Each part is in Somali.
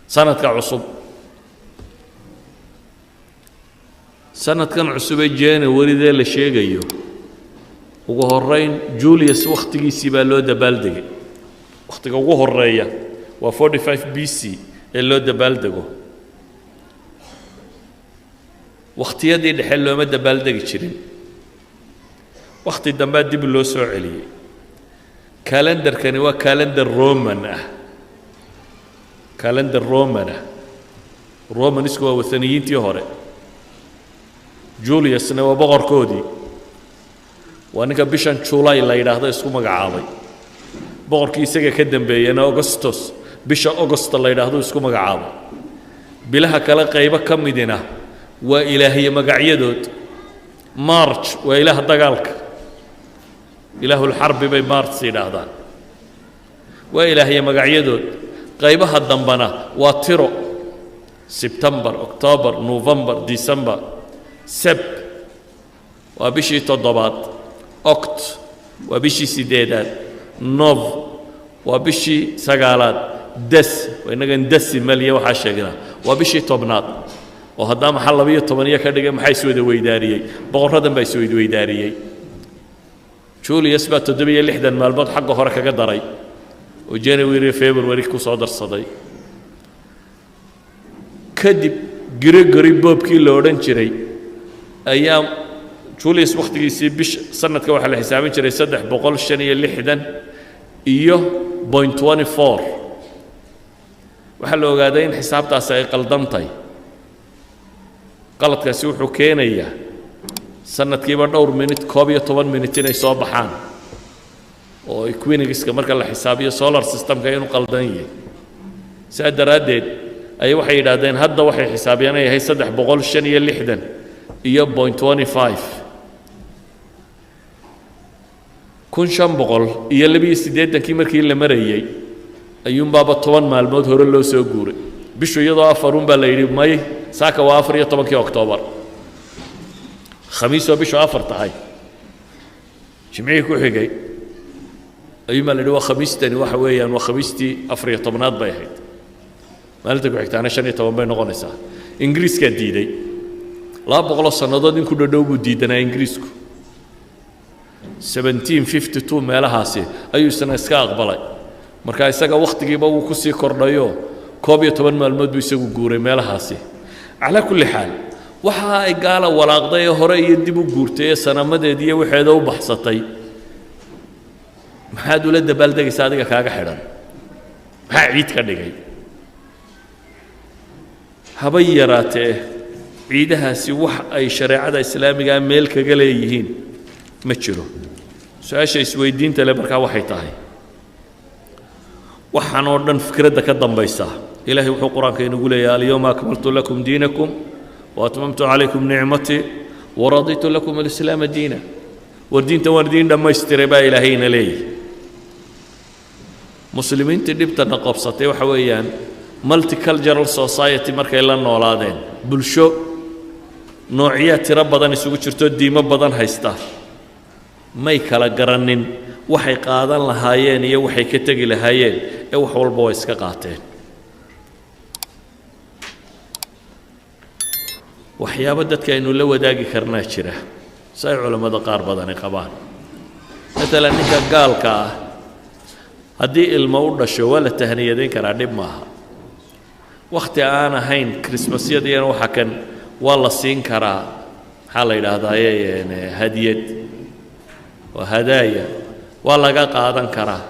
Sanadka cusub, sanadkan cusub ee January-dee la sheegayo, ugu horrayn Julius wakhtigiisii baa loo dabaaldegay. Wakhtiga ugu horreeya waa 45 BC ee loo dabaaldego. Wakhtiyadii dhexe looma dabaaldegi jirin, wakhti dambea dib loo soo celiyey. Kalendarkani waa kalendar Roman ah, kalendar Roman ah. Romanisku waa wathaniyiintii hore, Juliusna waa boqorkoodii, waa ninka bishan Julay la yidhaahdo isku magacaabay. Boqorkii isaga ka dambeeyena Augustus, bisha Augusta la yidhaahdo isku magacaabay. Bilaha kale qaybo ka midina waa ilaahye magacyadood. March waa ilaah dagaalka, ilaahulxarbi bay Mars yidhaahdaan, waa ilaahye magacyadood. Qaybaha dambana waa tiro: Sebtembar, October, November, December. Seb waa bishii toddobaad, Oct waa bishii siddeedaad, Nov waa bishii sagaalaad, Des waa innagan decimal iyo waxaa sheegnaa, waa bishii 10aad. Oo haddaa maxaa 12 iyo ka dhigay? Maxaa iswada weydaariyey? Boqorradan baa isweydaariyey. Julius baa 67 maalmood xagga hore kaga daray oo January, February ku soo darsaday. Kadib Gregory boobkii la odhan jiray ayaa Julius wakhtigiisii bish sanadka waxaa la xisaabin jiray 365 iyo .24. Waxaa la ogaaday in xisaabtaasi ay qaldantahay. Qaladkaasi wuxuu keenayaa sanadkiiba dhowr minit, 11 minit inay soo baxaan oo equinox-ka marka la xisaabiyo solar systemka inuu qaldan yahay. Saa daraaddeed ayay waxay yidhaahdeen hadda waxay xisaabiyaan inay yahay 365 iyo .25. 1582kii markii la marayey ayuunbaaba 10 maalmood hore loo soo guuray. Bishu iyadoo afarun baa la yidhi may, saaka waa 14kii Oktoobar, Khamiisoo bishu afar tahay. Jimcihii ku xigay ayuunbaa la yidhi waa Khamiistani, waxa weeyaan waa Khamiistii 14aad bay ahayd. Maalinta ku xigtaana 15 bay noqonaysaa. Ingiriiskaa diiday. 200 sannadood in ku dhodhow buu diidanaa Ingiriisku. 1752 meelahaasi ayuu isna iska aqbalay. Marka isaga wakhtigiiba wuu ku sii kordhayo, 11 maalmood buu isagu guuray meelahaasi. Calaa kulli xaal, waxa ay gaala walaaqday ee hore iyo dib u guurtay ee sanamadeed iyo waxeeda u baxsatay, maxaad ula dabaaldegaysaa? Adiga kaaga xidhan maxaa ciid ka dhigay? Haba yaraatee ciidahaasi wax ay shareecada islaamigaa meel kaga leeyihiin ma jiro. Su-aasha isweydiinta le markaa waxay tahay, waxaan oo dhan fikradda ka dambaysa, Ilaahay wuxuu Qur-aanka inagu leeyahay: "Alyawma akmaltu lakum diinakum wa atmamtu calaykum nicmatii waraditu lakum alislaama diina." War diinta waan idiin dhammaystiray baa Ilaahayna leeyahy. Muslimiintii dhibtana qabsatay waxa weeyaan multicultural society markay la noolaadeen, bulsho noocyaa tiro badan isugu jirto, diimo badan haysta, may kala garannin waxay qaadan lahaayeen iyo waxay ka tegi lahaayeen, ee wax walba waa iska qaateen. Waxyaabo dadka aynu la wadaagi karnaa jira, si ay culammada qaar badani qabaan. Maalan ninka gaalka ah haddii ilmo u dhasho waa la tahniyadayn karaa, dhib maaha. Wakhti aan ahayn Christmasyadiina waxa kan waa la siin karaa, maxaa la yidhaahdaa, hadiyad waa hadaaya, waa laga qaadan karaa.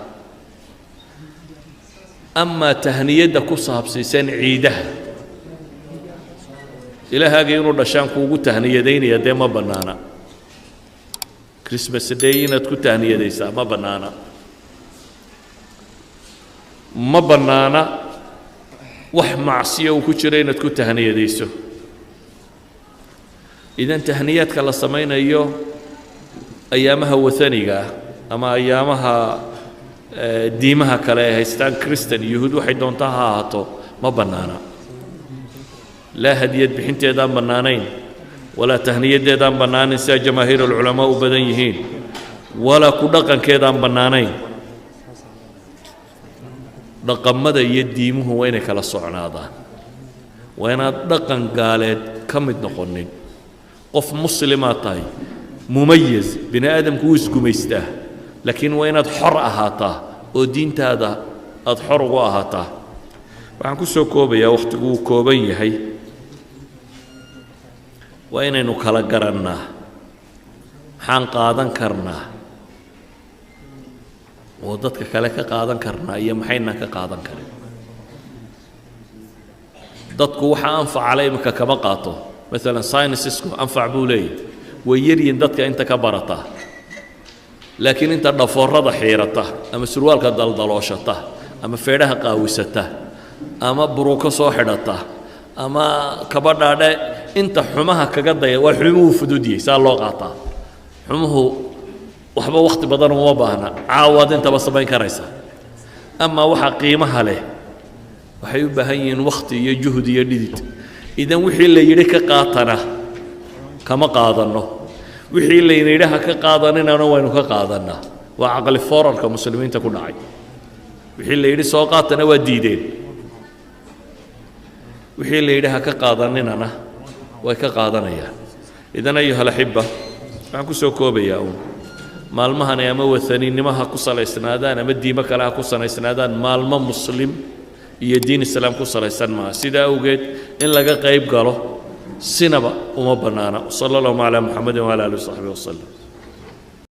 Amaa tahniyadda ku saabsiisan ciidaha, ilaahaaga inuu dhashaan kuugu tahniyadaynaya, dee ma bannaana. Christmas Day inaad ku tahniyadaysaa ma bannaana, ma bannaana. Wax macsiya uu ku jiro inaad ku tahniyadayso. Idan tahniyaadka la samaynayo ayaamaha wathaniga ah ama ayaamaha diimaha kale ay haystaan, Christan, Yuhuud, waxay doontaa ha ahaato, ma bannaana. Laa hadiyad bixinteedaan bannaanayn, walaa tahniyaddeedaan bannaanayn sidaa jamaahiir alculamaa u badan yihiin, walaa ku dhaqankeedaan bannaanayn. Dhaqamada iyo diimuhu waa inay kala socnaadaan. Waa inaad dhaqan gaaleed ka mid noqonin. Qof muslimaad tahay, mumayaz, bini aadamku wuu isgumaystaa, laakiin waa inaad xor ahaataa oo diintaada aada xor ugu ahaataa. Waxaan ku soo koobayaa, wakhtigu wuu kooban yahay, waa inaynu kala garannaa maxaan qaadan karnaa oo dadka kale ka qaadan karnaa iyo maxaynaan ka qaadan karin. Dadku waxa anfacale iminka kama qaato. Maalan sciencesku anfac buu leeyahy, way yaryihin dadka inta ka barataa, laakiin inta dhafoorada xiirata ama surwaalka daldalooshata ama feedhaha qaawisata ama buruuko soo xidhata ama kabadhaadhe, inta xumaha kaga daya, waa xumuhu fududiyey, saa loo qaataa. Xumuhu waxba wakhti badan uma baahna, caawaad intaba samayn karaysa. Amaa waxa qiimaha leh waxay u baahan yihiin wakhti iyo juhd iyo dhidid. Idan wixii la yidhi ka qaatana kama qaadanno, wixii layna yidhi ha ka qaadaninana waynu ka qaadannaa. Waa caqli foorarka muslimiinta ku dhacay. Wixii la yidhi soo qaatana waa diideen, wixii la yidhi ha ka qaadaninana way ka qaadanayaan. Idan ayuha alaxiba, waxaan ku soo koobayaa uun, maalmahani ama wathaninimo ha ku salaysnaadaan ama diimo kale ha ku salaysnaadaan, maalmo muslim iyo diin islaam ku salaysan maaha. Sidaa awgeed in laga qayb galo sinaba uma bannaana. Sala allahuma calaa Muxamedin wacala alihi wasaxbihi wasalam.